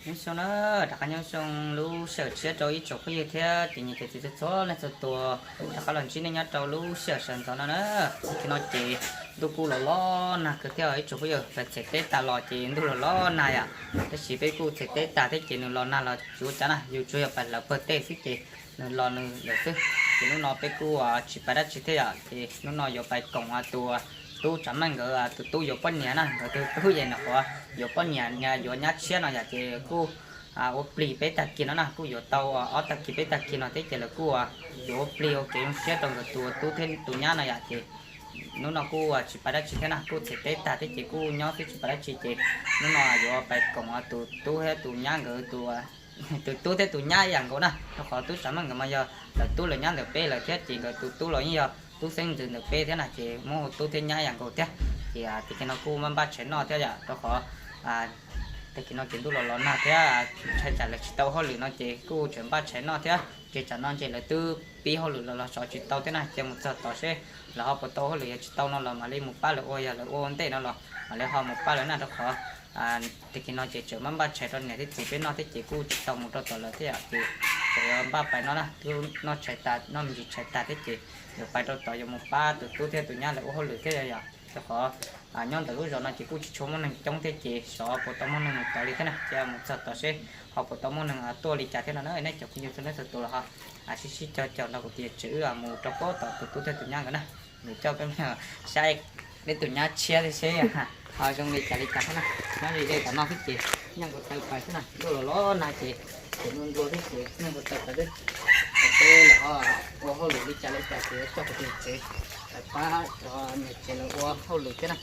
Nyob zoo na, rov qab nyob zoo lub sij hawm tshiab rau ib tsoom phooj ywg thiab ces nyiam cov txiv txhua txhua leej txhua tus rov qab los ntsib nej nyob rau lub sij hawm sawv ntxov no na. Tag kis no ces ntuj kuj los los nag kawg thiab ib tsoom phooj ywg, pais txhais teb tas los ces ntuj los los nag yom. Tab sis peb kuj txhais teb tas thiab ces nws los nag los tsis ua cas na, yus tsuas yog pais hlawv pawg tej xwb ces nws los nws lawm xwb. Ces hnub no peb kuj tsis pais dab tsi thiab yom, ces hnub no yuav pais koom tus tub Tsav Meej nkawd tus tub yuav poj niam na, nkawd tus tub ces nws qhuav yuav poj niam yuav nyab tshiab no yom, ces kuj ua plig peb tag kis no na, kuj yuav tau ob tag kis peb tag kis no thiab ces lawv kuj yuav ua plig ua kev zoo siab rau nkawd tus tub thiab tus nyab no yom, ces hnub no kuj tsis pais dab tsi thiab na, kuj txhais teb tag thiab ces kuj nyob xwb tsis pais dab tsi ces hnub no yuav pais koom tus tub thiab tus nyab nkawd tus tus tub thiab tus nyab ib yam nkaus na, rau qhov tub Tsav Meej nkawd mas yog lawv tub lawv nyab ntawm peb lawm thiab ces nkawd tus tub los yeej yog tub xeeb ntxwv ntawm peb thiab na, ces muab hu tub thiab nyab ib yam nkaus thiab. Ces tag kis no kuj npaj npaj tshais noj thiab yom, rau qhov tag kis no ces ntuj los los nag thiab, ntshai tsam lawv tsis tau hauj lwm no ces kuj tseem npaj tshais noj thiab. Ces tsam no ntshe lawv twb pib hauj lwm los los xyov tsis tau thiab na, ces mus txog tod seb lawv ho puas tau hauj lwm, yog tsis tau no los mam li mus pab lawv ua, yog lawv ua ua ntej no los mam li ho mus pab lawv na, rau qhov tag kis no ces tseem npaj npaj tshais rau niam thiab txiv peb noj thiab ces kuj tsis tau mus rau tom lawv thiab yom, ces tseem yuav npaj pais no na, twb noj tshais tas noj me ntsis tshais tas thiab ces yuav pais rau tod yuav mus pab tus tub thiab tus nyab lawv ua hauj lwm thiab yom, rau qhov nyob ntawm lub zos no ces kuj tsis tshua muaj neeg coob thiab ces xyov puas tau muaj neeg mus tod li thiab na, ces mus txog tod seb ho puas tau muaj neeg tuaj li cas thiab no na. Nej cov phooj ywg txhua leej txhua tus los ho sib sib caug caum nrog kuv tus yawm tsev wb mus rau pem tom tus tub thiab tus nyab nkawd na, nws coj peb saib peb tus nyab tshiab thiab seb ho zoo li cas li cas thiab na. Nyob ze ze tom no xwb ces nyeej nkaus taw pais xwb na, ntuj los los nag ces ces ntuj ntua thiab ces nyeej nkaus taw pais xwb. Peb los ua hauj lwm li cas li cas ces coj kuv tus yawm tsev pais pab cov niam tsev lawv ua hauj lwm thiab na,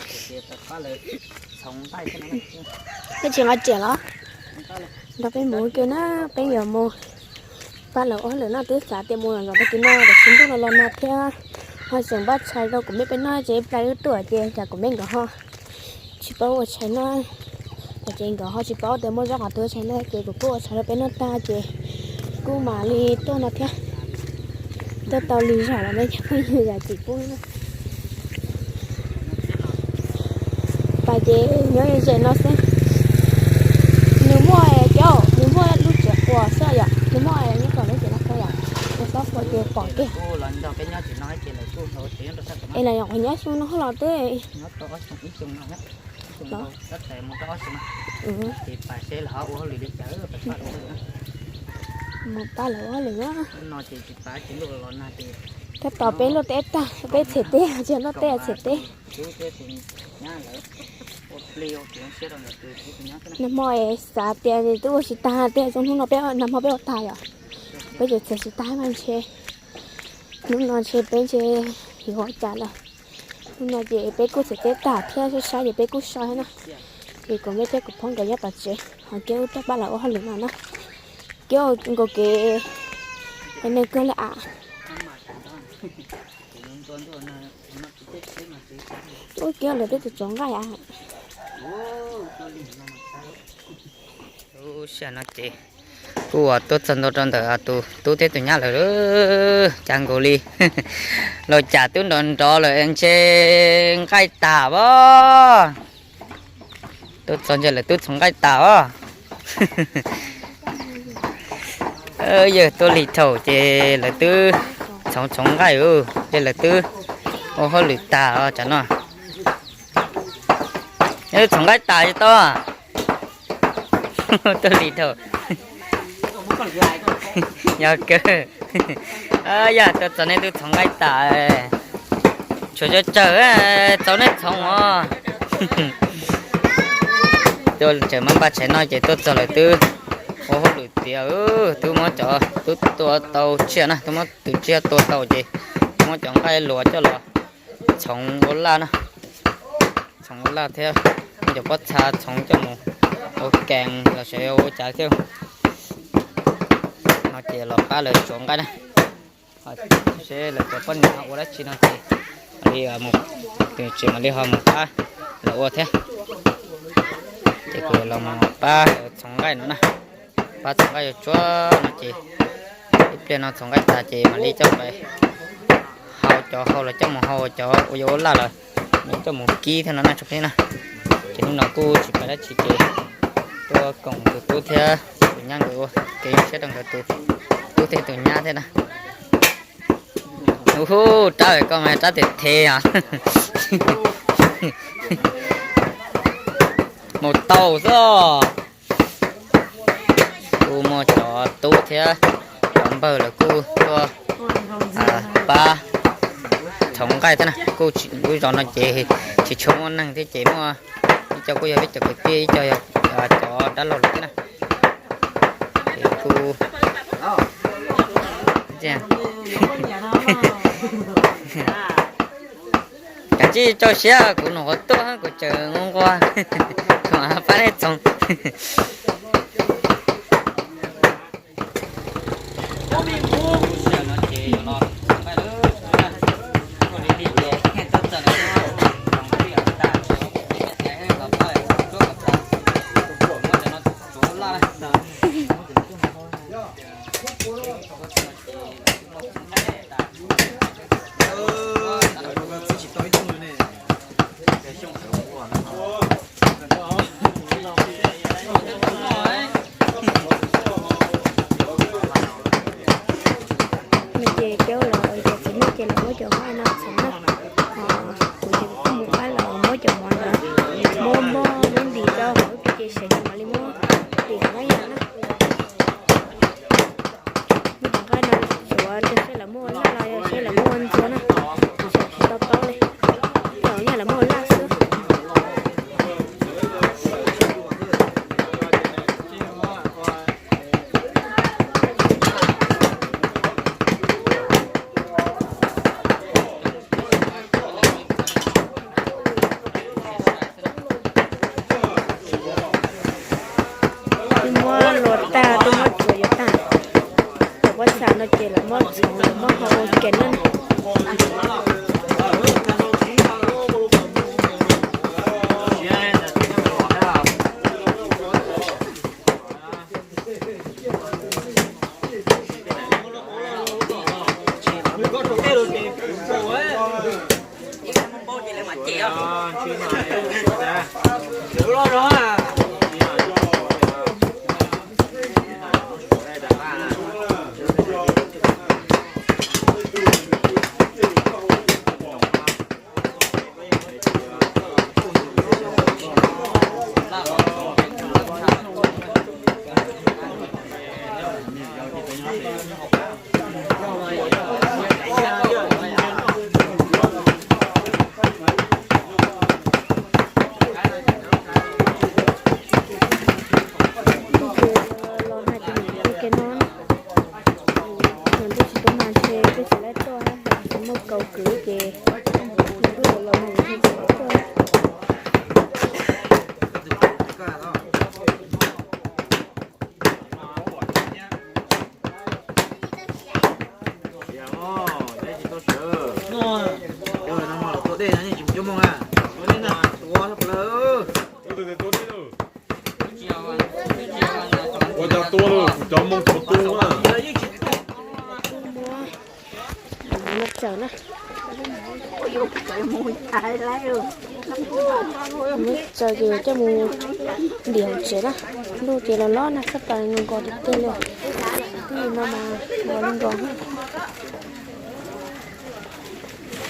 ces pais pab lawv txhoov nqaij thiab no. Peb tsis nqa riam los? Nrog peb mus ua ke na, peb yuav mus pab lawv ua hauj lwm no, twb xav tias mus zov tag kis no tiam sis ntuj los los nag thiab, ho tseem npaj tshais rau kuv me peb noj ces ib pliag wb tuaj ces cas kuv me nkawd ho tsis paub ua tshais noj, ces nkawd ho tsis paub tias muaj zaub qhov twg ua tshais noj ces kuv kuj ua tshais rau peb noj tag ces kuj mam li tuaj no thiab. Tuaj tau lig zog los ne cov phooj ywg, yam txim pub na. Pas ces nyob ze no xwb. Nws muaj cov, nws muaj lub tsev quas xwb yom, nws muaj nyob tom lub tsev no yom, nws txhob quas ces pom kiag. Es lawv nyuam qhuav nyob xyoo no los twb mus pab lawv ua hauj lwm na. Tab tom peb luaj teb tag, peb txhais teb, tsis luaj teb, txhais teb. Nag hmo es xav tias twb ua tsis tag tiag, zoo hnub no peb, nag hmo peb ua tag yom. Peb ces txhais tsis tag mas ntshe hnub no ntshe peb ntshe yuav ua cas lawm. Hnub no ces peb kuj txhais teb tag thiab, saib saib ces peb kuj so thiab na. Ces kuv me thiab kuv phob nkawd nyob tom tsev, ho Kiab wb tuaj pab lawv ua hauj lwm no na. Kiab ua nkaus kev, es nws kawg li as. Ub, Kiab lawv twb txhoov nqaij as. Lub sij hawm no ces kuj tuaj txog ntua rau ntawm tus tub thiab tus nyab lawm, cas nkaus li los cas twb nrov nrov lawm ntshe nqaij tas as. Tuaj txog ntshe lawv twb txhoov nqaij tas as. Yawg tuaj lig thaum ces lawv twb txhoov txhoov nqaij, ces lawv twb ua hauj lwm tag os tsam no. Txhoov nqaij tas tsis tau. Tuaj lig thaum, yog kawg. Yog tuaj txog nej twb txhoov nqaij tas, tshuav tsawg tsawg txaus nej txhoov os. Tuaj tseem npaj npaj tshais noj ces tuaj txog lawv twb ua hauj lwm tiav, twb muab cov, twb tua tau tsiaj na, twb muab tus tsiaj tua tau ces muab cov nqaij luas coj los txhoov ua laj na, txhoov ua laj thiab muab cov pob txha txhoov coj mus ua kees los xyov ua cas thiab. No ces los pab lawv tsuav nqaij na, seb lawv cov poj niam ua dab tsi no ces mam li, tus tsev mam li ho mus pab lawv ua thiab. Ces kuv los mus pab lawv txhoov nqaij no na, pab txhoov nqaij yuav tsuav no ces ib pliag no txhoov nqaij tas ces mam li coj pais hau cov hau los coj mus hau cov uas yuav ua laj los coj mus kib thiab no na tsoom phooj ywg na. Ces hnub no kuj tsis pais dab tsi ces Tuaj koom tus tub thiab tus nyab nkawd ua kev zoo siab rau nkawd tus tub thiab tus nyab thiab na. Ub hu, rab koj mas rab tes the os. Mus tau xwb. Kuj muaj cov tub thiab cov npawg lawv kuj tuaj pab thov nqaij thiab na. Kuj lub zos no ces tsis tshua muaj neeg thiab ces muaj ib co kuj yog peb cov kwv tij, ib co yog cov dab laug lawm thiab na. Ces kuj kav tsij tso siab, kuv nus qhuav tuaj kuv tseem nquag nquag, kuv mam pab nej txoos. No ces cov los cov txiv neej ces los muab cov nqaij no txhoov na. Ho kuv ces kuv kuj mus qab los muab cov mov ntawd, muab mov muab ntim rau hauv ib pliag ces sawv daws mam li muab ntim nqaij no na. Muab cov nqaij no tsuav rau seb lawv muaj ua laj los yog seb lawv muaj ua ntxua na. Tsis tau paub li, tej zaum nyaj lawv muaj ua laj xwb. Twb muab luas tag, twb muab tsuav yuav tag. Thaum paj xam no ces lawv muab txhoov, lawv muab hau ua ke na. Los hais tias mus ua ke no, nws twb tsis tau mag ntshe twb tsis laib tuaj, tsis muaj kaus kwv ces nws twb los los nws tsis laib tuaj. Ua cas tua lawm kuv cov moo tau tu na. Muab tsaws na. Muab tsaws ces coj mus ntim hauv tsev na. Ntuj ces los los na, sab pas nkaus nkaus tiag tiag li. Twb li no mas nkaus li nkaus na.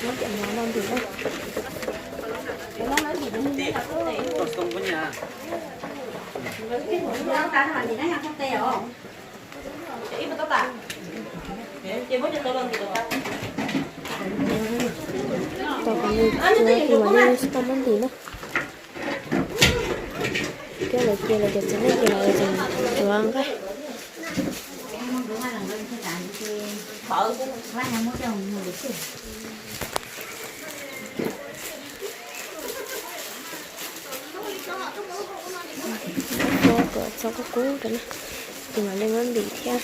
Muab cov mov no ntim na. Tos kom nws tsuav ces mam li tau muab ntim na. Thiab lawv cia lawv cov txiv neej ces lawv tseem tsuav nqaij. Kom txhob kub kub rau na, ces mam li muab ntim thiab.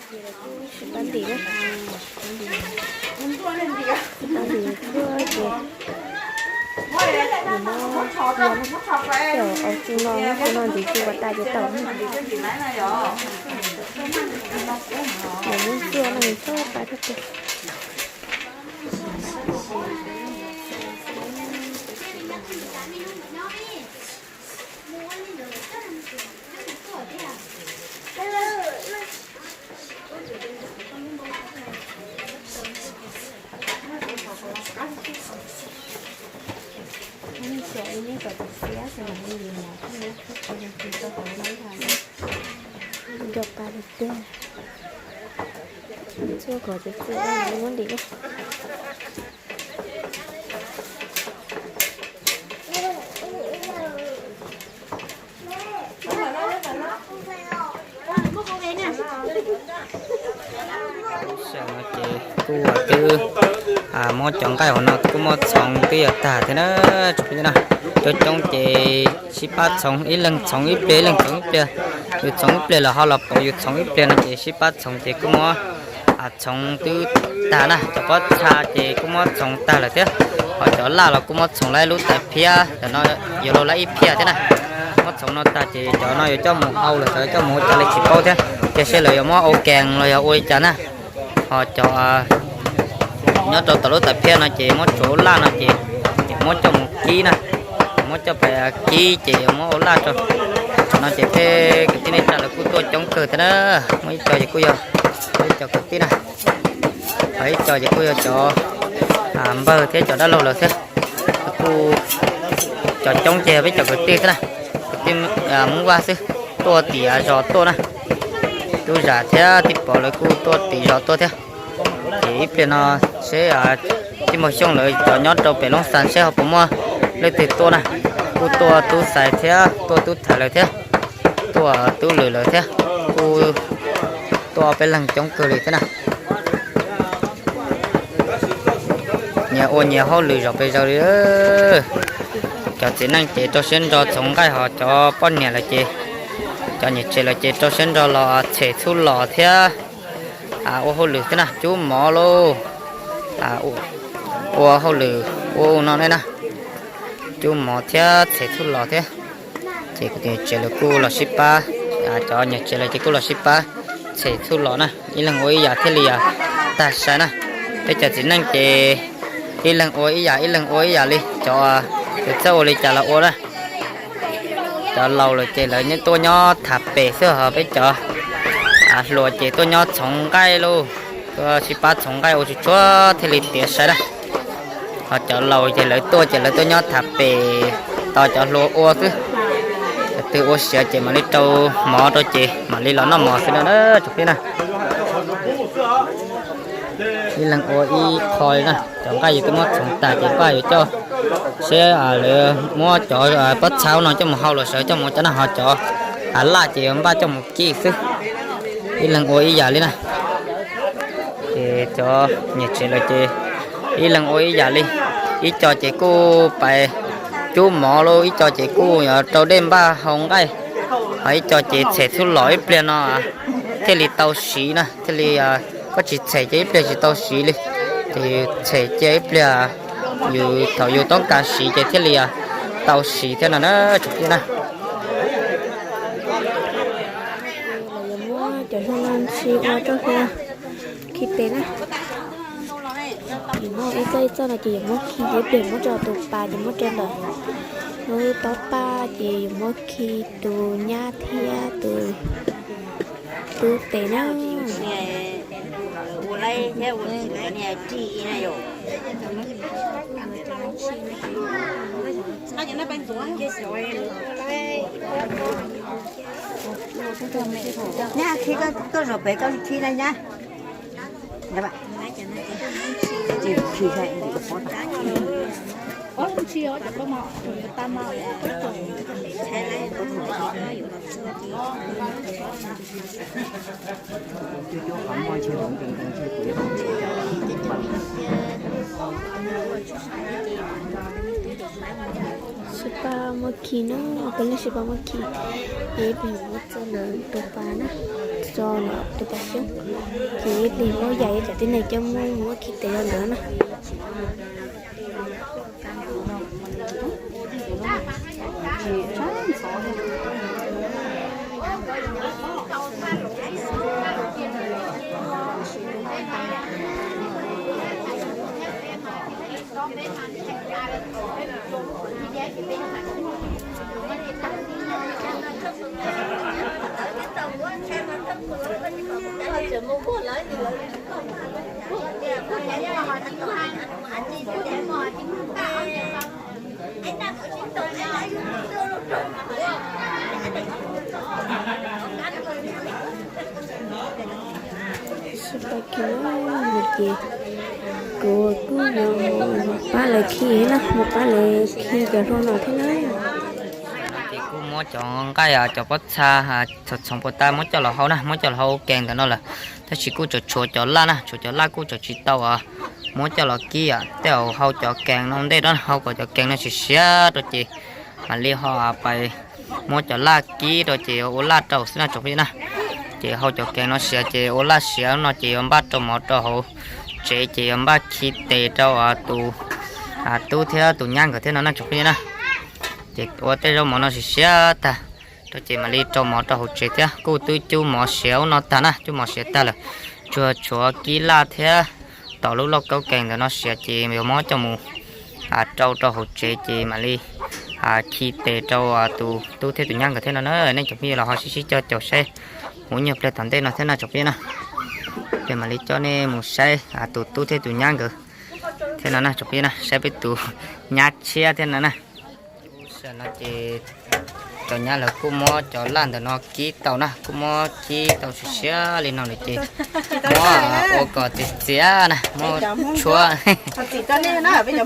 Ces lawv kuj sib pab ntim na. Sib pab ntim, sib pab Ces nws muab cia na, cov au txuj no, txuj no ntxiv txuj pas tas ces tau na. Nws muab cia no nws txhob tas thiab tiag. Nco pa li tiag. Txhua qhov txiv txiv muab ntim na. Ces kuj twb muab cov nqaij hauv no kuj muab txhoov twb yuav tag thiab na. Coob coob ces sib pab txhoov, ib leeg txhoov ib pliag, ib leeg txhoov ib pliag. Yus txhoov ib pliag los ho los pauv, yus txhoov ib pliag no ces sib pab txhoov ces kuj muab txhoov twb tag na. Cov pob txha ces kuj muab txhoov tag lawm thiab. Ho cov laj los kuj muab txhoov lawm ib lub tais phiab, cov no yuav luag lawm ib phiab thiab na. Muab txhoov no tag ces cov no yuav coj mus au los xyov coj mus ua cas li tsis paub thiab, cia seb lawv yuav muab ua kees los yog ua li cas na. Ho cov nyob rau tom lub tais phiab no ces muab tsuav laj no ces muab coj mus kib na, muab coj pais kib ces yuav muab ua laj rau. Tam no ces tej kwv tij neej tsa lawv kuj tuaj coob kawg thiab na, muaj ib co ces kuj yog ib co kwv tij na, ho ib co ces kuj yog cov npawg thiab cov dab laug lawm thiab. Kuj cov coob ces peb cov kwv tij thiab na, kwv tij Hmoob Vaj xwb, tuaj tim zos tuaj na. Tub Zam thiab Tij Pov lawv kuj tuaj tim zos tuaj thiab. Ces ib pliag no seb Tij Npaug Xyooj lawv cov nyob rau pem Loob Xas seb ho puas muaj leej twg tuaj na. Kuj tuaj Tub Xais thiab tuaj Tub Thaiv lawm thiab, tuaj Tub Lwm lawm thiab, kuj tuaj ob peb leeg coob kawg li thiab na. Nyias ua nyias hauj lwm zom pes zaws li. Cov txiv neej ces rau siab ntso txhoov nqaij, ho cov poj niam lawm ces, cov niam tsev lawm ces rau siab ntso los txhem txhuj los thiab ua hauj lwm thiab na, cub mov lauj, ua hauj lwm ua no ne na, cub mov thiab txhem txhuj los thiab. Ces kuv tus niam tsev lawv kuj los sib pab, cov niam tsev lawv ces kuj los sib pab txhem txhuj los na, ib leeg ua ib yam thiaj li tag sai na. Peb cov txiv neej ces ib leeg ua ib yam, ib leeg ua ib yam li, cov txawj ua li cas los ua na. Cov laus lawm ces lawv tuaj nyob tham pem xwb, ho peb cov hluas ces tuaj nyob txhoov nqaij lauj, tuaj sib pab txhoov nqaij ua tsuj tsuag thiaj li tiav sai na. Ho cov laus ces lawv tuaj ces lawv tuaj nyob tham pem tos cov hluas ua xwb. Cov twg ua siav ces mam li rau mov rau ces mam li los noj mov xwb no na tsoom peb na. Ib leeg ua ib qho li na, cov nqaij yus twb muab txhoov tag ces npaj yuav coj, seb lawv muab cov pob txha no coj mus hau los sawv coj mus cov na, ho cov laj ces yuav npaj coj mus kib xwb. Ib leeg ua ib yam li na. Ces cov niam tsev lawm ces ib leeg ua ib yam li, ib co ces kuj pais cub mov lauj, ib co ces kuj yuav rau dej npaj hau nqaij, ho ib co ces txhem txhuj los ib pliag no thiaj li tau siv na, thiaj li, koj tsis txhem ces ib pliag tsis tau siv li. Ces txhem cia ib pliag, yus thaum yus toob kas siv ces thiaj li tau siv thiab no na tsoom peb na. Lawv yuav muab cov hlua no ntsis ua rau hlua khi tes na. Yuav muab ib txoj ib txoj no ces yuav muab khi, ib pliag muab rau tus pas ces muab rau ntawm lub taub paj ces yuav muab khi tus nyab thiab tus tub tes na. Nyab khi koj tuaj zaum pem koj li khi na nyab. Sib pab muab khi na, peb leeg sib pab muab khi. Ces ib pliag muab txo lawm tus pas na, txo lawm tus pas xyoob. Ces ib pliag muab yam li cov tib neeg coj mus muab khi tes rau ntawd na. Xub pab khi ces kuv kuj yuav mus pab lawv khi thiab na, mus pab lawv khi cov hlua no thiab na. Ces kuj muab cov nqaij cov pob txha txhoov puas tas muab coj los hau na, muab coj los hau kees ntawm no lawm. Tab sis kuj tseem tshuav cov laj na, tshuav cov laj kuj tseem tsis tau muab coj los kib, tej zaum hau cov kees no ntej rau, hau kom cov kees no siav siav rau ces mam li ho pais muab cov laj kib rau ces ua laj rau xwb na tsoom phooj ywg na. Ces hau cov kees no siav ces ua laj siav no ces yuav npaj rau mov rau hauv tsev ces yuav npaj khi tes rau tus tub thiab tus nyab nkawd thiab no na tsoom phooj ywg na. Ces ua tej zaub mov no siav siav tag rau ces mam li rau mov rau hauv tsev thiab. Kuj twb cub mov siav ub no tag na, cub mov siav tag lawm, tsuas tshuav kib laj thiab tom lub lauj kaub kees ntawm no siav ces yuav muab coj mus rau rau hauv tsev ces mam li khi tes rau tus tub thiab tus nyab nkawd thiab no na. Nej tsoom phooj ywg los ho sib sib coj caum saib huv nyuag pliag tom ntej no thiab na tsoom phooj ywg na. Ces mam li coj nej mus saib tus tub thiab tus nyab nkawd thiab no na tsoom phooj ywg na, saib peb tus nyab tshiab thiab no na. Lub sij hawm no ces cov nyab lawv kuj muab cov laj ntawm no kib tau na, kuj muab kib tau siav siav li no lawm ces muab ua kom txias txias na, muab tshuab.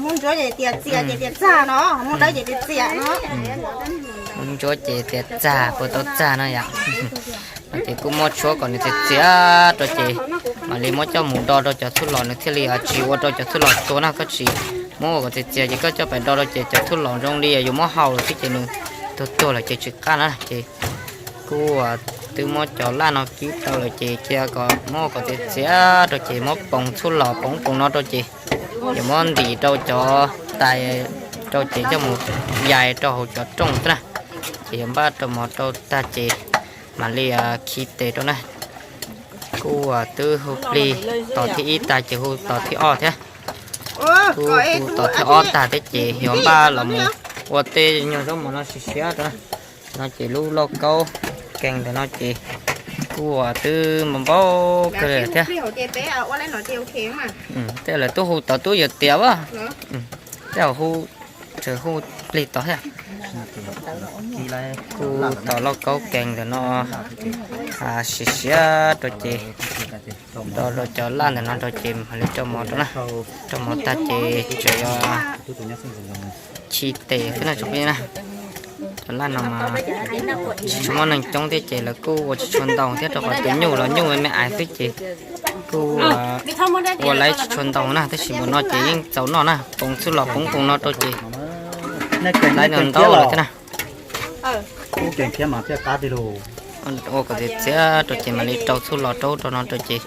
Ntsuab ces tias txag no, ntsuab ces tias txag puas tau txag no yom. Ces kuj muab tshuab kom nws txias txias rau ces mam li muab coj mus do rau cov txhuj lom nws thiaj li tsis ua rau cov txhuj lom tuag na. Koj tsis muab ua kom txias txias ces koj coj pais do rau ces cov txhuj lom zoo li yuav muab hau lawm xwb ces nws tuag tuag lawm ces tsis qab na. Ces kuj twb muab cov laj no kib tau lawm ces cia kom muab ua kom txias txias rau ces muab poos txhuj lom poos poos no rau ces yuav muab ntim rau cov tais rau ces coj mus yais rau hauv cov rooj xwb na. Ces yuav npaj rau mov rau tag ces mam li khi tes rau na. Kuj twb hu plig tom thib ib tag ces hu tom thib ob thiab. Kuj hu tom thib ob tag thiab ces yuav npaj los mus ua tej nyuag zaub mov no siav siav rau na. No ces lub lauj kaub kees ntawm no ces kuj twb npau npau kawg li thiab. Tej lawv tub hu tod tub yuav tiav a. Tej zaum hu, tseem hu plig tod thiab. Kuj tom lauj kaub kees ntawm no siav siav rau ces do rau cov laj ntawm no rau ces mam li rau mov rau na. Rau mov tag ces tseem yuav khi tes xwb na tsoom phooj ywg na. Cov laj no mas tsis tshua muaj neeg coob thiab ces lawv kuj ua tsis tshua ntau thiab rau qhov tus nyuj los nyuj me me aiv xwb ces kuj ua laib tsis tshua ntau na, tab sis npaum no ces yeej txaus noj na, poos txhuj lom poos poos no rau ces laib ntau ntau lawm thiab na. Ua kom txias txias rau ces mam li rau txhuj lom rau rau no rau ces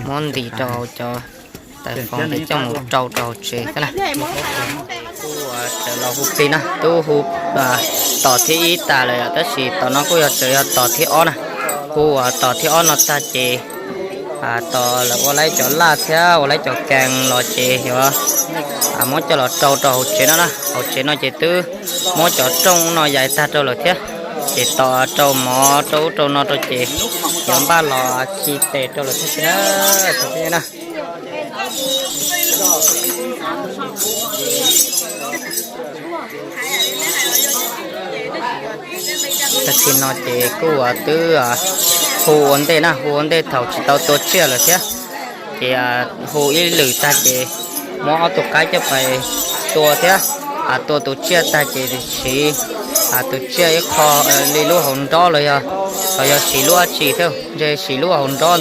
muab ntim rau hauv cov tais foos ces coj mus rau rau hauv tsev xwb na. Kuj tseem los hu plig na, twb hu tom thib ib tas lawm tab sis tom no kuj yog tseem yog tom thib ob na. Kuj tom thib ob no tag ces tos lawv ua laib cov laj thiab ua laib cov kees los ces yuav muab coj los rau rau hauv tsev no na. Hauv tsev no ces twb muab cov rooj no yais tag rau lawm thiab, ces tos rau mov rau ub rau no rau ces yuav npaj los khi tes rau lawm thiab xwb na. Tam sim no ces kuj twb hu ua ntej na, hu ua ntej thaum tsis tau tua tsiaj lawm thiab. Ces hu ib lwm tag ces muab ob tug qaib coj pais tua thiab. Tua tus tsiaj tag ces siv tus tsiaj ib qho li lub hauv nrob los yog, los yog siv lub dab tsi thiab, ntshe siv lub hauv nrob ntawd,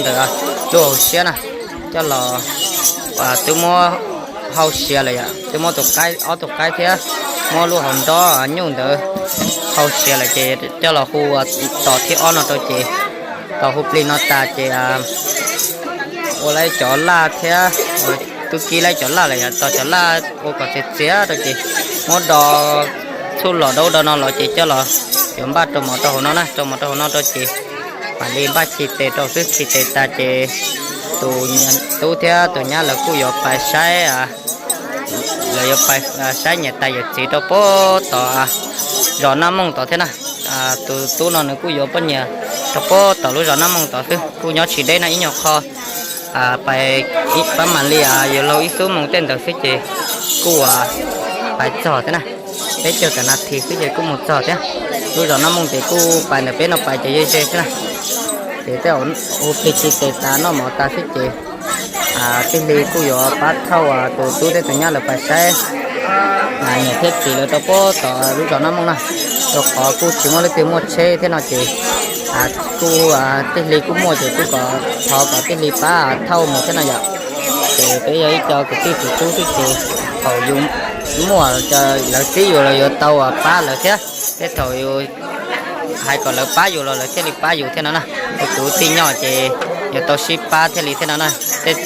lub hauv siab na, coj los twb muab hau siav lawm yom, twb muab tus qaib, ob tug qaib thiab muab lub hauv nrob nyuj ntawd hau siav lawm ces coj los hu tom thib ob no rau ces, tos hu plig no tas ces ua laib cov laj thiab ua Twb kib lawv cov laj lawm yog tos cov laj ua kom txias txias rau ces muab do txhuj los daub do no los ces coj los yuav npaj rau mov rau hauv no na, rau mov rau hauv no rau ces mam li npaj khi tes rau xwb. Khi tes tas ces tus tub thiab tus nyab lawv kuj yuav pais saib, lawv yuav pais saib niam tais yawm txiv rau puag tom zos Naj Mooj tod thiab na. Tus tub no nws kuj yuav poj niam rau puag tom lub zos Naj Mooj tod xwb, kuj nyob tsis deb no, ib nyuag qho pab mam li yuav luag ib xuab moos tej ntawd xwb ces kuj pais txog thiab na. Peb caug kaum nas this xwb ces kuj mus txog thiab. Lub zos Naj Mooj ces kuj pais ntawm peb no pais ces ze ze xwb na. Ces tej zaum hu plig khi tes tas noj mov tas xwb ces tij Hli kuj yuav pab thauj tus tub thiab tus nyab lawv pais saib niam thiab txiv lawv rau puag tom lub zos Naj Mooj na. Rau qhov kuj tsis muaj leej twg muaj tsheb thiab no ces kuj tij Hli kuj muaj ces kuj kom thov kom tij Hli pab thauj mus thiab no yom. Ces peb yog ib co kwv tij tus tub xwb ces thaum yus muaj lawv txib yus los yuav tau pab lawv thiab. Tej thaum yus hais kom lawv pab yus los lawv thiaj li pab yus thiab no na. Tus tij Nyob ces yuav tau sib pab thiaj li thiab no na. Tej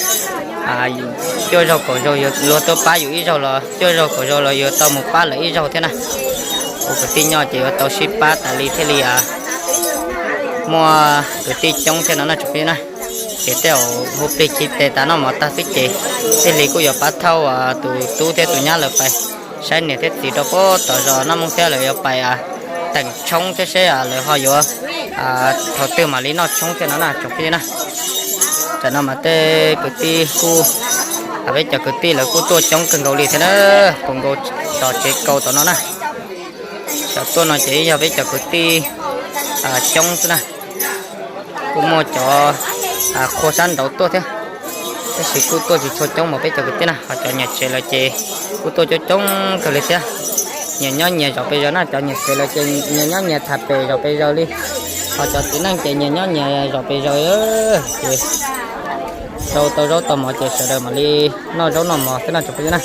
cuaj zaug kaum zaug luag tuaj pab yus ib zaug los cuaj zaug kaum zaug los yuav tau mus pab lawv ib zaug thiab na. Ua kwv tij Nyob ces yuav tau sib pab tas li thiaj li muaj kwv tij coob thiab no na tsoom phooj ywg na. Ces tej zaum hu plig khi tes tas noj mov tag xwb ces tij Hli kuj yuav pab thauj tus tub thiab tus nyab lawv pais saib niam thiab txiv rau puag tom zos Naj Mooj thiab lawv yuav pais teem tshoob thiab seb lawv ho yuav thaum twg mam li noj tshoob thiab no na tsoom phooj ywg na. Tam no mas tej kwv tij kuj, peb cov kwv tij lawv kuj tuaj coob kawg nkaus li thiab na, puas nkaus tom tsev kaus tom no na. Cov tuaj no ces yog peb cov kwv tij coob xwb na. Kuj muaj cov qhua sab nraud tuaj thiab, tab sis kuj tuaj tsis tshua coob mas peb cov kwv tij na, ho cov nyias tsev lawm ces kuj tuaj coob coob kawg li thiab. Nyias nyob nyias zos pes zaws na, cov nyias tsev lawm ces nyias nyob nyias tham pem zos pes zaws li. Ho cov txiv neej ces nyias nyob nyias zos pes zaws, ces rau tau zaub tau mov ces sawv daws mam li noj zaub noj mov xwb no tsoom phooj ywg na.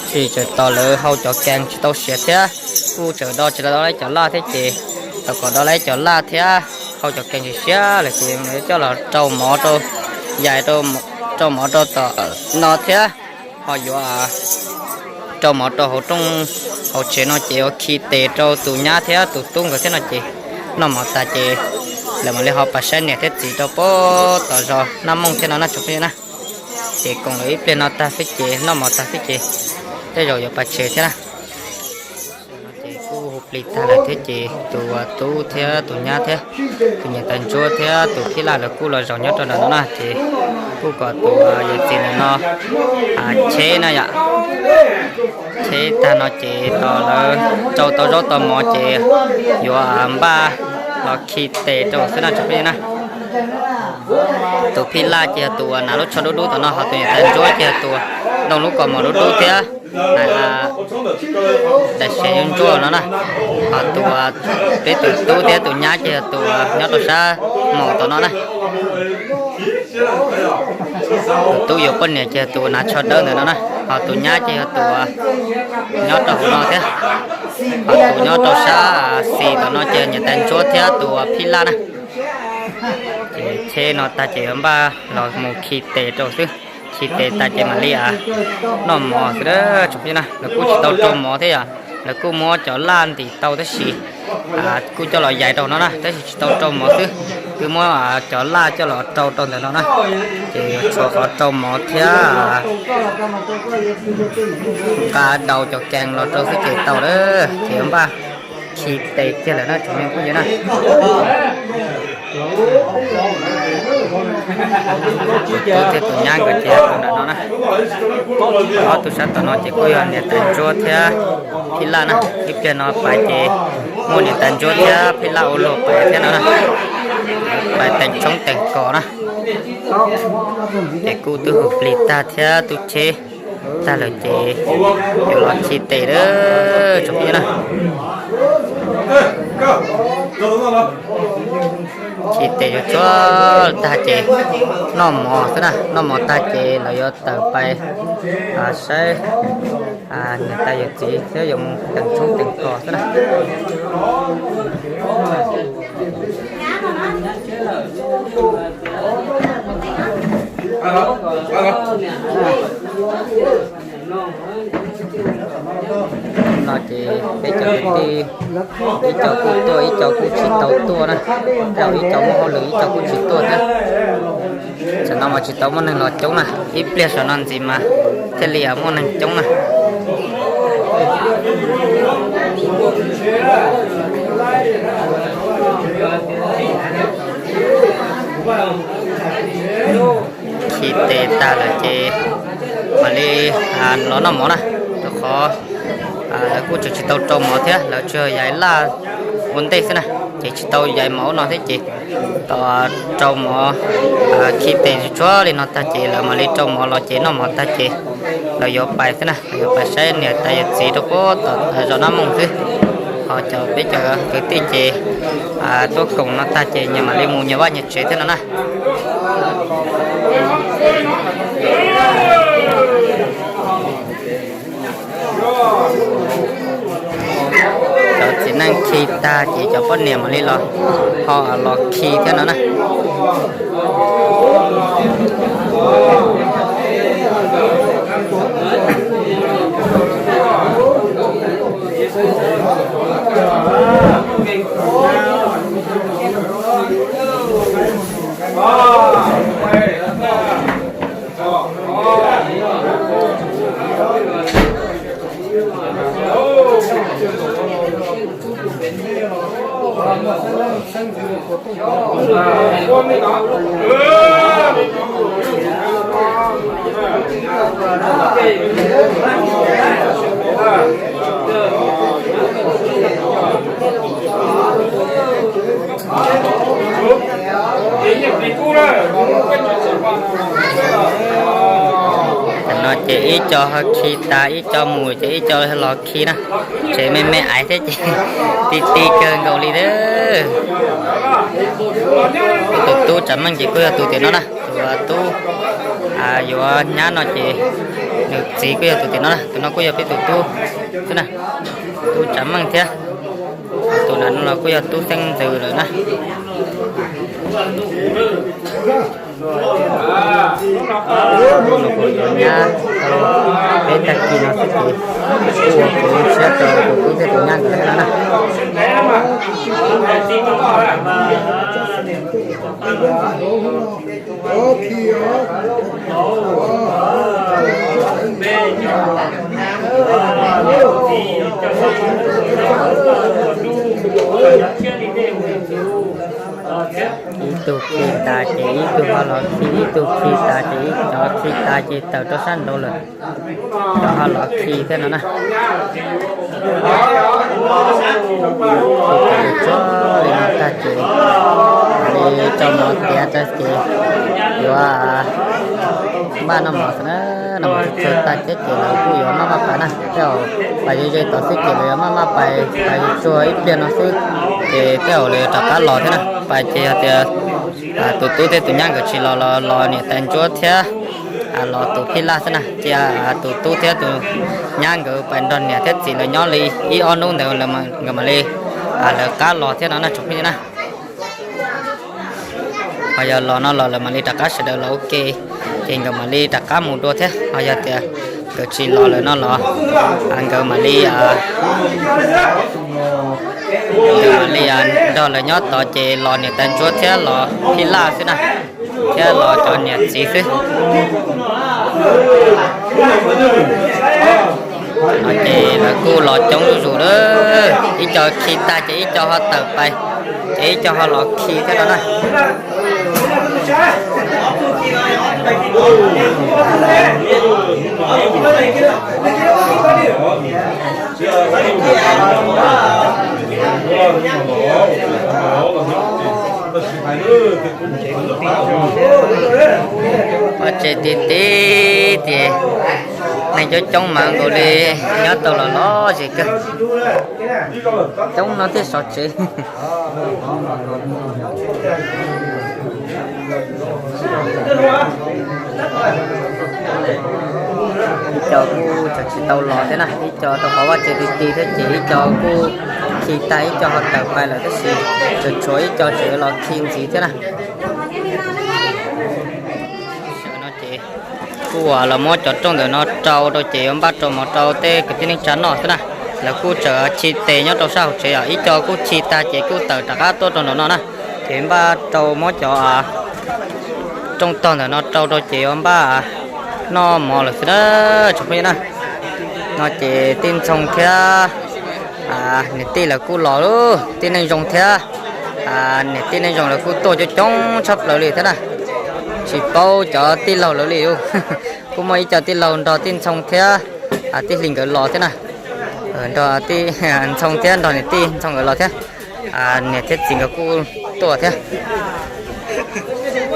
Tsis tseem tos lawv hau cov kees tsis tau siav thiab, kuj tseem do tsis tau laib cov laj thiab ces tau kom do laib cov laj thiab hau cov kees siav lawm ces coj los rau mov rau, yais rau mov rau tom no thiab ho yuav rau mov rau hauv rooj hauv tsev no ces yuav khi tes rau tus nyab thiab tus tub nkawd thiab no ces noj mov tas ces lawv mam li ho pais saib niam thiab txiv rau puag tom zos Naj Mooj thiab no na tsoom phooj ywg na. Ces koom lawv ib pliag no tag xwb ces noj mov tag xwb ces tej zaum yuav pais tsev thiab na. No ces kuj hu plig tag lawm thiab ces tus tub thiab tus nyab thiab tus niam tais ntsuab thiab tus phij laj lawv kuj los zaum nyob rau ntawm no na ces kuj kom tus yawm txiv ntawm no cheb na yom. Cheb tag no ces tos lawv rau tau zaub tau mov ces yuav npaj los khi tes rau xwb no tsoom phooj ywg na. Tus phij laj ces yog tus uas hnav lub tsho dub dub tom no, ho tus niam tais ntsuab ces yog tus ntoo lub kaus mom dub dub thiab daim siav ntsuab no na. Ho tus, peb tus tub thiab tus nyab ces yog tus nyob rau sab mom tom no na. Tus tub yuav poj niam ces yog tus hnav tsho dawb ntawm no na, ho tus nyab ces yog tus nyob rau hauv no thiab. Ho tus nyob rau sab xis tom no ces niam tais ntsuab thiab tus phij laj na. Ces cheb no tag ces yuav npaj los mus khi tes rau xwb. Khi tes tas ces mam li noj mov xwb tsoom phooj ywg na. Lawv kuj tsis tau rau mov thiab yom, lawv kuj muab cov laj ntim tau tab sis kuj coj los yais rau no na, tab sis tsis tau rau mov xwb, kuj muab cov laj coj los rau rau ntawm no na. Ces yuav tshuav qhov rau mov thiab nqa daus cov kees los rau xwb ces tau lawm, ces yuav npaj khi tes kiag lawm na tsoom phooj ywg na. Tus tub thiab tus nyab nkawd ces tus ntawm no na. Ob tug sab tom no ces kuj yog niam tais ntsuab thiab phij laj na. Ib pliag no pais ces muaj niam tais ntsuab thiab phij laj ua luag pais thiab no na, pais teem tshoob teem kos na. Ces kuj twb hu plig tag thiab twb cheb tag lawm ces yuav los khi tes lawm tsoom phooj ywg na. Khi tes yuav tsuag tag ces noj mov xwb na, noj mov tag ces lawv yuav tawm pais saib niam tais yawm txiv thiab yuav mus teem tshoob teem kos xwb na. No ces peb cov kwv tij, ib co kuj tuaj, ib co kuj tsis tau tuaj na. Tej zaum ib co muaj hauj lwm ib co kuj tsis tuaj thiab. Tam no mas tsis tau muaj neeg los coob na, ib pliag saum no ntxiv mas thiaj li muaj neeg coob na. Khi tes tag lawm ces mam li los noj mov na, rau qhov lawv kuj tseem tsis tau rau mov thiab, lawv tsuas yog laj ua ntej xwb na, ces tsis tau yaiv mov ub no thiab ces tos rau mov, khi tes tsuag li no tag ces lawv mam li rau mov los ces noj mov tag ces lawv yuav pais xwb na, lawv yuav pais saib niam tais yawm txiv rau puag tom zos Nab Mooj xwb. Ho cov peb cov kwv tij ces tuaj koom no tag ces nyias mam li mus nyias vaj nyias tsev thiab no na. Cov txiv neej khi tag ces cov poj niam mam li los, ho los khi thiab no na. Tam no ces ib co ho khi tas, ib co mus ces ib co los khi na. Tsev me me aiv thiab ces ti ti kawg nkaus li thiab. Peb tus tub Tsav Meej ces kuj yog tus tim no na, tus tub yuav nyab no ces nws txiv kuj yog tus tim no na, tus no kuj yog peb tus tub xwb na, tub Tsav Meej thiab. Tus nram no los kuj yog tub Xeeb Ntxwv lawm na. Nyab tau peb tag kis no xwb ces kuj ua kev zoo siab rau tus tub thiab tus nyab nkawd thiab no na. Ib tug khi tas ces ib tug ho los khi, ib tug khi tas ces ib, cov khi tas ces tawm rau sab nraud lawm, cov ho los khi thiab no na. Khi tas li no tag ces li tso mov tiav tso ces yuav npaj noj mov xwb na. Noj mov tag thiab ces lawv kuj yuav maj maj pais na, tej zaum pais ze ze tod xwb ces lawv yuav maj maj pais, pais tsuag ib pliag no xwb ces tej zaum lawv yuav rov qab los thiab na. Pais ces yog tias tus tub thiab tus nyab nkawd tsis los los los niam tais ntsuab thiab los tus phij laj xwb na. Cia tus tub thiab tus nyab nkawd pais nrog niam thiab txiv lawv nyob li ib ob hnub ntawd nkawd mam li lawv qab los thiab no na tsoom phooj ywg na. Ho yog los no los lawv mam li rov qab sawv daws los ua ke, ces nkawd mam li rov qab mus dua thiab. Ho yog tias nkawd tsis los lawm no los nkawd mam li, nkawd mam li nrog lawv nyob tod ces los niam tais ntsuab thiab los phij laj xwb na, thiab los cov niam txiv xwb. No ces lawv kuj los coob zuj zus lawm, ib co khi tag ces ib co ho tawm pais, ces ib co ho los khi thiab no na. Vaj tse ti ti ces neeg coob coob mas nkaus li nyob tau los lom zem kawg. Coob no thiaj sov tsev. Ib co kuj tseem tsis tau los thiab na, ib co rau qhov vaj tse ti ti thiab ces ib co kuj khi tag ib co ho tawm pais lawm tab sis tseem tshuav ib co tseem los khi ntxiv thiab na. Kuj los muab cov rooj ntawm no rau rau ces yuav npaj rau mov rau tej kwv tij neej tsa noj xwb na. Lawv kuj tseem chim tes nyob rau sab hauv tsev os, ib co kuj chim tag ces kuj tawm rov qab tuaj rau nraum no na. Ces npaj rau muab cov rooj tog ntawm no rau rau ces yuav npaj noj mov lawm xwb na tsoom phooj ywg na. No ces tij Ntxhoo thiab niam tij lawv kuj los lauj, tij Neej Zoo thiab niam tij Neej Zoo lawv kuj tuaj coob coob tshaj plaws li thiab na. Tsis paub cov tij laug lawv li lauj, kuj muaj ib co tij laug nrog tij Ntxhoo thiab tij Hli nkawd los thiab na. Nrog tij Ntxhoo thiab nrog niam tij Ntxhoo nkawd los thiab, niam thiab txiv nkawd kuj tuaj thiab.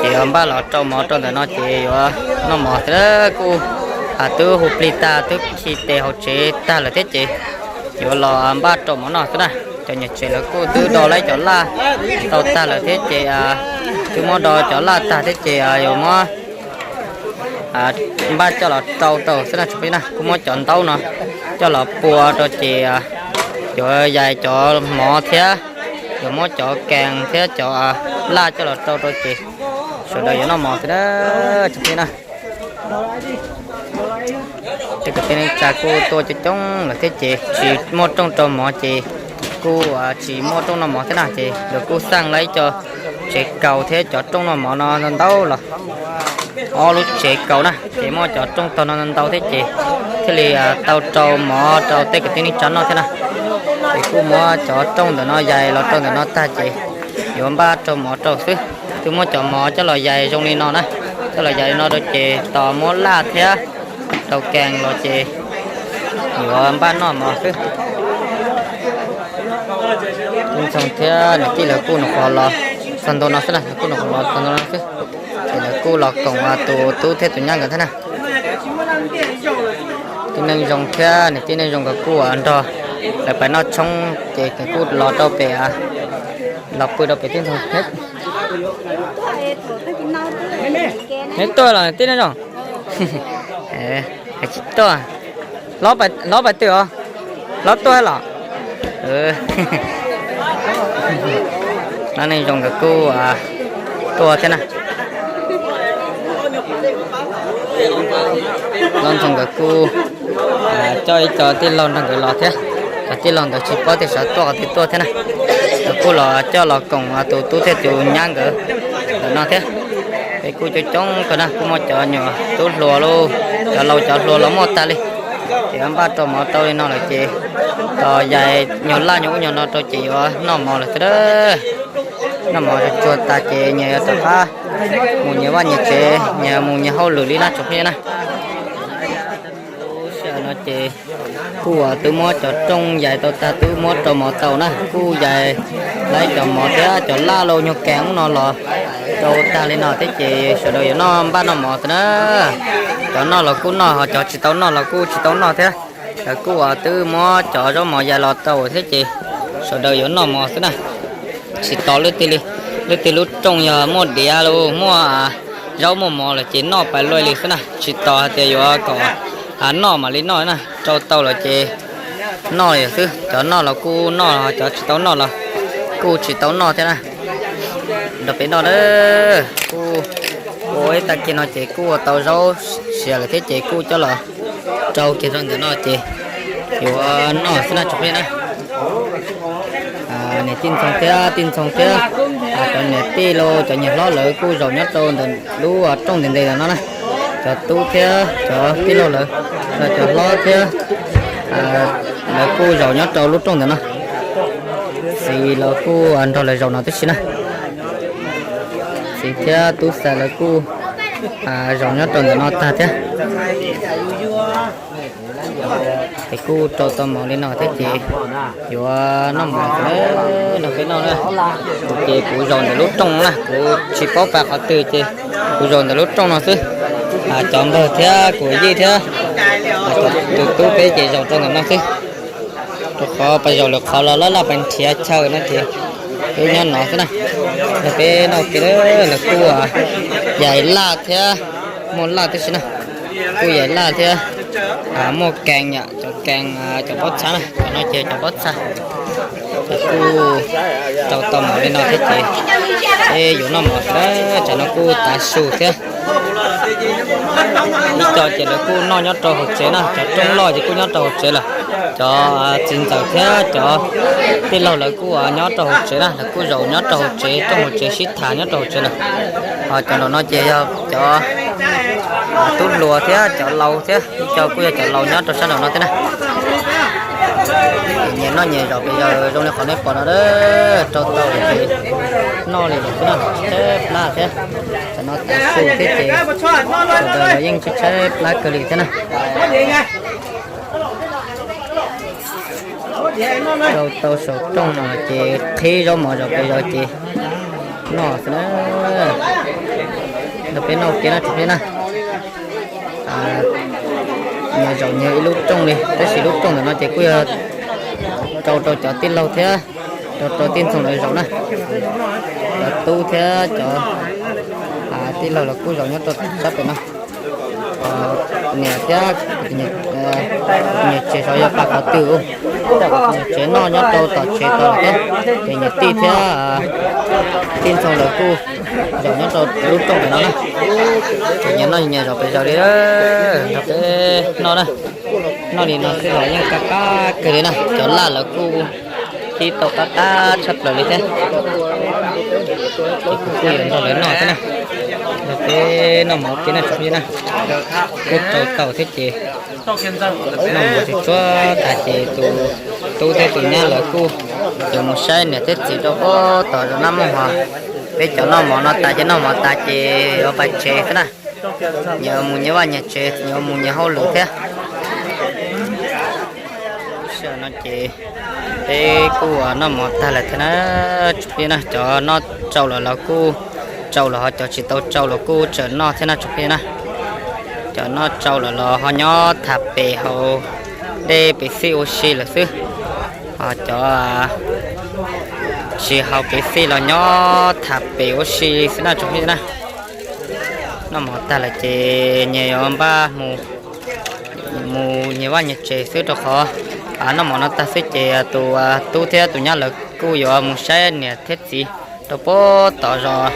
Ces yuav npaj los rau mov rau ntawm no ces yuav noj mov thiab. Kuj twb hu plig tag twb khi tes hauv tsev tag lawm thiab ces yuav los npaj rau mov noj xwb na. Cov niam tsev lawv kuj twb do lawv cov laj tau tag lawm thiab ces twb muab do cov laj tag thiab ces yuav muab npaj coj los rau tau xwb na tsoom phooj ywg na. Kuj muab cov ntaub no coj los pua rau ces yuav yais cov mov thiab yuav muab cov kees thiab cov laj coj los rau rau ces sawv daws yuav noj mov xwb na tsoom phooj ywg na. Tej kwv tij neej tsa kuj tuaj coob coob lawm thiab ces tsis muaj rooj rau mov ces kuj tsis muaj rooj noj mov thiab na ces lawv kuj xaj lawv ib co tsev kaus thiab cov rooj noj mov no ntau ntau los ob lub tsev kaus na ces muaj cov rooj tog no ntau ntau thiab ces thiaj li tau rau mov rau tej kwv tij neej tsa noj thiab na. Ces kuj muab cov rooj ntawm no yais los rau ntawm no tag ces yuav npaj rau mov rau xwb. Twb muab cov mov coj los yais zoo li no na, coj los yais li no rau ces tos muab laj thiab rau kees los ces yuav npaj noj mov xwb. Tij Ntxhoo thiab niam tij lawv kuj nyuam qhuav los txog ntua no xwb na, lawv kuj nyuam qhuav los txog ntua no xwb. Ces lawv kuj los koom tus tub thiab tus nyab nkawd thiab na. Tij Neej Zoo thiab niam tij Neej Zoo nkawd kuj nrog lawv pais noj tshoob ces kuj los rau pem, los pw rau pem tij Ntxhoo. Neb tuaj los tij Neej Zoo? Tsis tuaj. Hlob pais twg os? Hlob tuaj los? Hlob Neej Zoo nkawd kuj tuaj thiab na. Hlob Ntxhoo nkawd kuj coj ib co tij laug nrog nkawd los thiab. Cov tij laug ntawd tsis paub tias xyov tuaj qhov twg tuaj thiab na. Nkawd kuj los coj los koom tus tub thiab tus nyab nkawd ntawm no thiab. Peb kuj coob coob kawg na, kuj muaj cov nyuam tub hluas lauj, cov laus cov hluas los muaj tag li. Ces npaj rau mov rau li no lawm ces tos yais nyuag laj nyuag ub nyuag no rau ces yuav noj mov lawm xwb. Noj mov tsuag tsuag tas ces nyias yuav rov qab mus nyias vaj nyias tsev, nyias mus nyias hauj lwm li na tsoom phooj ywg na. Lub sij hawm no ces kuj twb muab cov rooj yais tau tag, twb muab rau mov tau na, kuj yais lawv cov mov thiab cov laj lauj nyuag kees ub no los rau tag li no thiab ces sawv daws yuav noj npaj noj mov xwb na. Cov noj los kuj noj, ho cov tsis tau noj los kuj tsis tau noj thiab. Lawv kuj twb muab cov zaub mov yais los tau thiab ces sawv daws yuav noj mov xwb na. Tsis tos leej twg li, leej twg lub rooj yog muaj diav los muaj zaub muaj mov lawm ces noj pais luaj li xwb na, tsis tos hais tias yuav kom noj mam li noj na, rau tau lawm ces noj xwb. Cov noj los kuj noj, cov tsis tau noj los kuj tsis tau noj thiab na. Rau peb noj na, kuj ua ib tag kis no ces kuj ua tau zaub siav lawm thiab ces kuj coj los rau kiag rau ntawm no ces yuav noj xwb na tsoom phooj ywg na. Niam tij Ntxhoo thiab tij Ntxhoo thiab cov niam tij los cov niam hlob lawv kuj zaum nyob rau ntawm lub rooj ntev ntev ntawm no na. Cov tub thiab cov tij laug lawv, cov hlob thiab lawv kuj zaum nyob rau lub rooj ntawm no. Txiv los kuj nrog lawv zaum no tib si na. Txiv thiab tub xas lawv kuj zaum nyob rau ntawm no tag thiab. Ces kuj rau tau mov li no thiab ces yuav noj mov na, nrog peb noj na. Kuv ces kuv zaum ntawm lub rooj no na, kuv tsis paub pais qhov twg ces kuv zaum ntawm lub rooj no xwb. Cov npawg thiab kuv yij thiab tus tub peb ces zaum rau ntawm no xwb. Rau qhov pais zaum lwm qhov los laj laj pais nrhiav chaw no ces peb nyob no xwb na. Yog peb noj kiag lawv kuj yais laj thiab, muaj laj tib si na. Kuj yais laj thiab muaj kees yom, cov kees, cov pob txha na, cov no ces cov pob txha. Ces kuj rau tau mov li no thiab ces peb yuav noj mov xwb na. Tsam no kuj tav su thiab, Ib co ces lawv kuj noj nyob rau hauv tsev na, cov rooj loj ces kuj nyob rau hauv tsev lawm. Cov txiv ntxawm thiab cov tij laug lawv kuj nyob rau hauv tsev na, lawv kuj zaum nyob rau hauv tsev, rooj hauv tsev sib tham nyob rau hauv tsev lawm. Ho cov nraum no ces yog cov tub hluas thiab cov laus thiab, ib co kuj yog cov laus nyob rau sab nraum no thiab na. Nyias noj nyias zaum pes zaws zoo li qhov nej pom no, rau tau ces noj li lawm xwb na, tshaib plab thiab. Tam no tav su thiab ces sawv daws los yeej tshaib tshaib plab kawg li thiab na. Rau tau saum rooj no ces qhib zaub mov zaum pes zaws ces noj xwb na. Nrog peb noj ua ke na tsoom phooj ywg na. Nyias zaum nyias ib lub rooj li, tab sis lub rooj ntawm no ces kuj yog rau rau cov tij laug thiab rau rau tij ntxoog lawv zaum na. Cov tub thiab cov tij laug los kuj zaum nyob rau sab pem no. Niam thiab nyias tsev xyov yog pab qhov twg, nyias tsev noj nyob rau tom tsev tod thiab, ces nyias tij thiab tij ntxoog lawv kuj zaum nyob rau lub rooj pem no na. Ces nyias noj nyias zaum pes zaws li, nrog peb noj na. Noj li no xwb los yeej qab qab kawg li na, cov laj lawv kuj kib tau qab qab tshaj plaws li thiab. Ces kuv kuj yuav nrog lawv noj thiab na, nrog peb noj mov ua ke na tsoom phooj ywg na. Kuj rau tau thiab ces noj mov tsuag tsuag tas ces tus tub thiab tus nyab lawv kuj yuav mus saib niam thiab txiv rau puag tom zos Nab Mooj hos. Peb cov noj mov no tas ces noj mov tas ces yuav pais tsev xwb na. Nyias mus nyias vaj nyias tsev, nyias mus nyias hauj lwm thiab. Lub sij hawm no ces peb kuj noj mov tag lawm thiab na tsoom phooj ywg na. Cov noj tsau lawm los kuj tsau lawm, ho cov tsis tau tsau los kuj tseem noj thiab na tsoom phooj ywg na. Cov noj tsau lawm los ho nyob tham pem hauv dej pem xij ua si lawm xwb, ho cov tsis haus pem xij los nyob tham pem ua si xwb na tsoom phooj ywg na. Noj mov tag lawm ces nyias yuav npaj mus nyias vaj nyias tsev xwb, rau qhov noj mov no tag xwb ces tus tub thiab tus nyab lawv kuj yuav mus saib niam thiab txiv rau puag tom zos,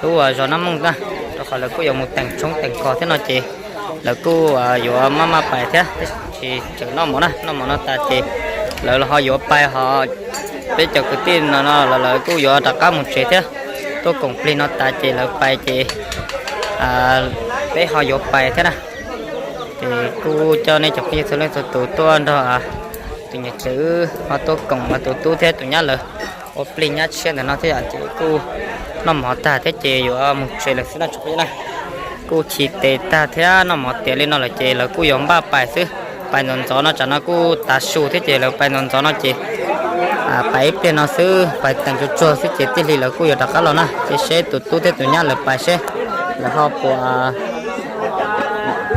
lub zos Nab Mooj na, rau qhov lawv kuj yuav mus teem tshoob teem kos thiab no ces lawv kuj yuav maj maj pais thiab, tab sis tseem noj mov na, noj mov no tas ces lawv los ho yuav pais ho. Peb cov kwv tij no no los lawv kuj yuav rov qab mus tsev thiab, tuaj koom plig no tas ces lawv pais ces peb ho yuav pais thiab na. Ces kuj coj nej cov phooj ywg txhua leej txhua tus tuaj nrog tus niam tsev wb ho tuaj koom tus tub thiab tus nyab lawv ua plig nyab tshiab ntawm no thiab yom, ces kuj noj mov tag thiab ces yuav mus tsev lawm xwb no tsoom phooj ywg na. Kuj chis tes tag thiab noj mov tiav li no lawm ces lawv kuj yuav npaj pais xwb. Pais ntxov ntxov no, tsam no kuj tav su thiab ces lawv pais ntxov ntxov no ces pais ib pliag no xwb, pais teem tsuag tsuag xwb ces tij li lawv kuj yuav rov qab los na. Ces seb tus tub thiab tus nyab lawv pais seb lawv ho puas,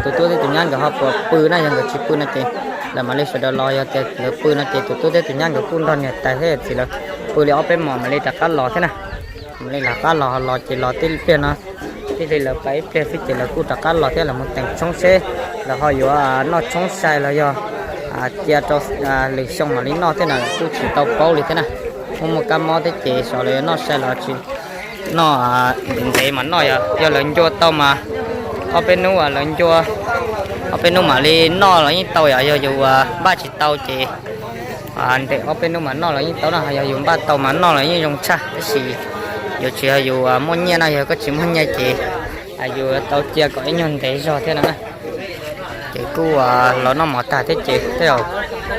tus tub thiab tus nyab nkawd ho puas pw na, yog nkawd tsis pw no ces lawv mam li sawv daws los, yog tias lawv pw no ces tus tub thiab tus nyab nkawd kuj nrog niam tais thiab yawm txiv lawv pw li ob peb hmos mam li rov qab los thiab na. Mam li rov qab los, los ces los tij pliag no, tij li lawv pais ib pliag xwb ces lawv kuj rov qab los thiab, lawv mus teem tshoob seb lawv ho yuav noj tshoob sai los yog cia rau lwm xyoo mam li noj thiab na, kuj tsis tau paub li thiab na. Muaj muaj kab mob thiab ces xyov lawv yuav noj sai los tsis noj, ntev ntev mas noj, yog lawv ncua tau mas ob peb hnub lawv ncua, ob peb hnub mam li noj los yeej tau yom, yog yus npaj tsis tau ces ntev ob peb hnub mas noj los yeej tau no, yog yus npaj tau mas noj los yeej zoo tshaj, tab sis yuav tsis yog yus muaj nyiaj no, yog koj tsis muaj nyiaj ces yus tau cia kom ib nyuag ntev zog thiab no na. Ces kuj los noj mov tag thiab ces tej zaum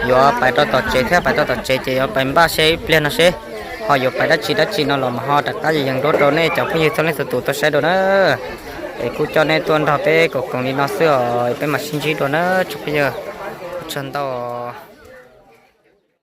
yuav pais rau tom tsev thiab, pais rau tom tsev ces yuav pais npaj seb ib pliag no seb ho yuav pais dab tsi dab tsi no los mas ho rov qab yees duab rau nej cov phooj ywg txhua leej txhua tus tau saib dua na. Es kuj coj nej tuaj nrog peb koom koom li no xwb os, peb mam sib ntsib dua na tsoom phooj ywg. Ua tsaug ntau.